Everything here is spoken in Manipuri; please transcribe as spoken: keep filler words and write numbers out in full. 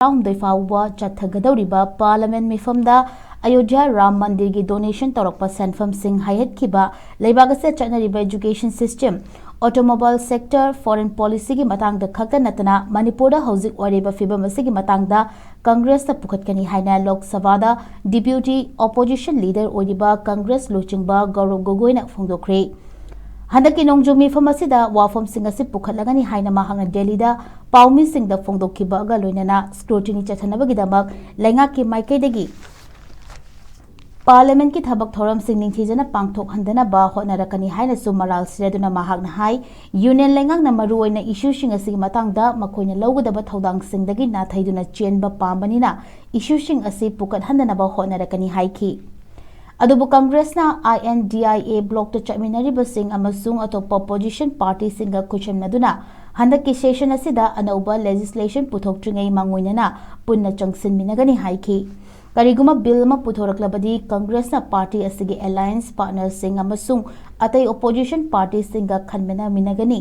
ꯇꯔꯥꯍꯨꯝꯗꯣꯏ ꯐꯥꯎꯕ ꯆꯠꯊꯒꯗꯧꯔꯤꯕ ꯄꯥꯔꯂꯤꯌꯥꯃꯦꯟꯠ ꯃꯤꯐꯝꯗ ꯑꯌꯣꯙ꯭ꯌꯥ ꯔꯥꯝ ꯃꯟꯗꯤꯔꯒꯤ ꯗꯣꯅꯦꯁꯟ ꯇꯧꯔꯛꯄ ꯁꯦꯟꯐꯝꯁꯤꯡ ꯍꯥꯏꯍꯠꯈꯤꯕ, ꯂꯩꯕꯥꯛ ꯑꯁꯤꯗ ꯆꯠꯅꯔꯤꯕ education system, automobile sector, foreign ꯄꯣꯂꯤꯁꯤꯒꯤ ꯃꯇꯥꯡꯗ ꯈꯛꯇ ꯅꯠꯇꯅ ꯃꯅꯤꯄꯨꯔꯗ ꯍꯧꯖꯤꯛ ꯑꯣꯏꯔꯤꯕ ꯐꯤꯕꯝ ꯑꯁꯤꯒꯤ ꯃꯇꯥꯡꯗ ꯀꯪꯒ꯭ꯔꯦꯁꯇ ꯄꯨꯈꯠꯀꯅꯤ ꯍꯥꯏꯅ ꯂꯣꯛ ꯁꯚꯥꯗ ꯗꯤꯄ꯭ꯌꯨꯇꯤ ꯑꯣꯄꯣꯖꯤꯁꯟ ꯂꯤꯗꯔ ꯑꯣꯏꯔꯤꯕ ꯀꯪꯒ꯭ꯔꯦꯁ ꯂꯨꯆꯤꯡꯕ ꯒꯧꯔꯕ ꯒꯣꯒꯣꯏꯅ ꯐꯣꯡꯗꯣꯛꯈ꯭ꯔꯦ꯫ ꯍꯟꯗꯛꯀꯤ ꯅꯣꯡꯖꯨ ꯃꯤꯐꯝ ꯑꯁꯤꯗ ꯋꯥꯐꯝꯁꯤꯡ ꯑꯁꯤ ꯄꯨꯈꯠꯂꯒꯅꯤ ꯍꯥꯏꯅ ꯃꯍꯥꯛꯅ ꯗꯦꯜꯂꯤꯗ ꯄꯥꯎꯃꯤꯁꯤꯡꯗ ꯐꯣꯡꯗꯣꯛꯈꯤꯕꯒ ꯂꯣꯏꯅꯅ ꯁ꯭ꯀ꯭ꯔꯨꯇꯤꯅꯤ ꯆꯠꯊꯅꯕꯒꯤꯗꯃꯛ ꯂꯩꯉꯥꯛꯀꯤ ꯃꯥꯏꯀꯩꯗꯒꯤ ꯄꯥꯔꯂꯤꯌꯥꯃꯦꯟꯠꯀꯤ ꯊꯕꯛ ꯊꯧꯔꯝꯁꯤꯡ ꯅꯤꯡꯊꯤꯖꯅ ꯄꯥꯡꯊꯣꯛꯍꯟꯗꯅꯕ ꯍꯣꯠꯅꯔꯛꯀꯅꯤ ꯍꯥꯏꯅꯁꯨ ꯃꯔꯥꯜ ꯁꯤꯔꯗꯨꯅ ꯃꯍꯥꯛꯅ ꯍꯥꯏ, ꯌꯨꯅꯤꯌꯟ ꯂꯩꯉꯥꯛꯅ ꯃꯔꯨꯑꯣꯏꯅ ꯏꯁꯨꯁꯤꯡ ꯑꯁꯤꯒꯤ ꯃꯇꯥꯡꯗ ꯃꯈꯣꯏꯅ ꯂꯧꯒꯗꯕ ꯊꯧꯗꯥꯡꯁꯤꯡꯗꯒꯤ ꯅꯥꯊꯩꯗꯨꯅ ꯆꯦꯟꯕ ꯄꯥꯝꯕꯅꯤꯅ ꯏꯁꯨꯁꯤꯡ ꯑꯁꯤ ꯄꯨꯈꯠꯍꯟꯗꯅꯕ ꯍꯣꯠꯅꯔꯛꯀꯅꯤ ꯍꯥꯏꯈꯤ꯫ ꯑꯗꯨꯕꯨ ꯀꯪꯒ꯭ꯔꯦꯁꯅ INDIA blockꯇ ꯆꯠꯃꯤꯟꯅꯔꯤꯕꯁꯤꯡ ꯑꯃꯁꯨꯡ ꯑꯇꯣꯞꯄ ꯑꯣꯄꯣꯖꯤꯁꯟ ꯄꯥꯔꯇꯤꯁꯤꯡꯒ ꯈꯨꯠꯁꯝꯅꯗꯨꯅ ꯍꯟꯗꯛꯀꯤ ꯁꯦꯁꯟ ꯑꯁꯤꯗ ꯑꯅꯧꯕ ꯂꯦꯖꯤꯁꯂꯦꯁꯟ ꯄꯨꯊꯣꯛꯇ꯭ꯔꯤꯉꯩ ꯃꯥꯡꯑꯣꯏꯅꯅ ꯄꯨꯟꯅ ꯆꯪꯁꯤꯟꯃꯤꯟꯅꯒꯅꯤ ꯍꯥꯏꯈꯤ꯫ ꯀꯔꯤꯒꯨꯝꯕ ꯕꯤꯜ ꯑꯃ ꯄꯨꯊꯣꯔꯛꯂꯕꯗꯤ ꯀꯪꯒ꯭ꯔꯦꯁꯅ ꯄꯥꯔꯇꯤ ꯑꯁꯤꯒꯤ ꯑꯦꯂꯥꯏꯟꯁ ꯄꯥꯔꯠꯅꯔꯁꯤꯡ ꯑꯃꯁꯨꯡ ꯑꯇꯩ ꯑꯣꯄꯣꯖꯤꯁꯟ ꯄꯥꯔꯇꯤꯁꯤꯡꯒ ꯈꯟꯃꯤꯟꯅꯃꯤꯟꯅꯒꯅꯤ꯫